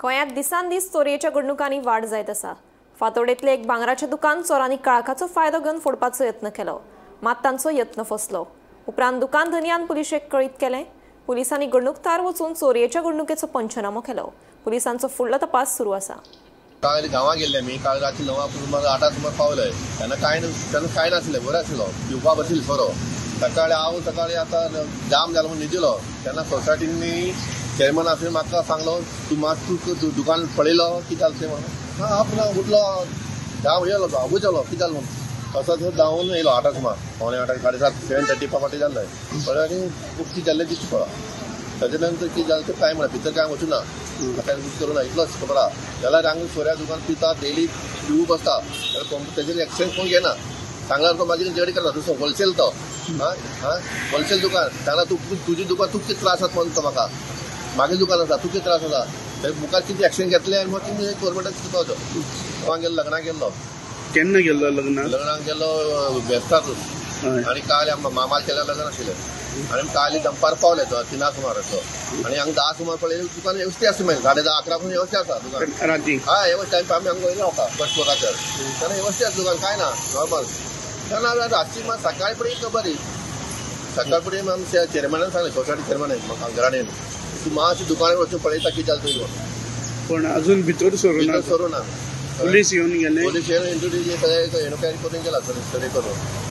गोंयांत दिसान दीस चोरयेच्या घडणुकांनी वाड जायत आसा. फातोडेंतलें एक भांगराचें दुकान चोरांनी काळखाचो फायदो घेवन फोडपाचो यत्न केलो, मात तांचो यत्न फसलो. उपरांत दुकान धनयान पुलिशेक कळीत केलें. पुलिसांनी घडणूक थळार वचून चोरयेच्या घडणुकेचो पंचनामो केलो. पुलिसांचो फुडलो तपास सुरू आसा. काल गांवां गेल्ले आमी, काल राती 9 सुमार 8 सुमार पावले. तेन्ना कांय नासलें, बरें आसलो, पिवपा बशिल्लो सोरो. सकाळी हांव सकाळी आतां जाम जालो म्हणून न्हिदिलो. तेन्ना सोसायटींनी चेअरमॅन आसले, म्हाका सांगलो तूं मातसो तूं दुकान पळयलो कितें जालें तें म्हणून. हां पुन्हा उठलो, धांव येयलो, आवय जालो कितें जालें म्हणून. तसोच धांवून येयलो 8 सुमार, 7:45 7:45 7:30 फाटी जाल्लें पळय आनी उक्ती जाल्लें दिसता पळय. ताजे नंतर कितें जालें तें कांय म्हणा भितर कांय वचूं ना, कांय करूं ना, इतलोच खबर आहा. जाल्यार हांगा सोऱ्या दुकान पिता, डेली पिवूं बसता, तेजेर एक्शन कोण घेना. सांगल्यार तो मागीर जेडी करता, दुसरो होलसेल तो, हां हां होलसेल दुकान. सांगला तूं तुजी दुकान तुका कितें त्रास जाता म्हणून तो म्हाका, मागीर दुकान आसा तुका कितें त्रास जाता. थंय मुखार कितें एक्शन घेतलें आनी मागीर तुमी गव्हर्मेंटाक चिंतपाचो. गांवां गेल्लो, लग्नाक गेल्लो. केन्ना गेल्लो लग्नाक? लग्नाक गेल्लो बेस्ताकूच. आनी काल मामा केल्या लग्न आशिल्लें आनी काल दनपार पावले 3 सुमार असो. आनी हांगा 10 सुमार पळयलें दुकान वेवस्थीत आसा, मागीर 10:30 11 पसून व्यवस्थीत आसा दुकान राती. हय व्यवस्थीत, आमी हांगा वयलो रावता बस तेन्ना व्यवस्थीत आसा दुकान, कांय ना नॉर्मल. तेन्ना रातची मात सकाळी फुडें खबर सकाळ फुडें आमी चेअरमॅनान सांगलें, सोसायटी चेअरमॅनान म्हाका घराणेन, तूं मातशें दुकानार वचून पळयता कितें जालें तुजें. पण अजून भितर सरूं ना? सरूं ना. पुलीस येवन गेले? पुलीस येवन इंट्रोड्यूस सगळें एन्क्वायरी करून गेला, सगळें करून.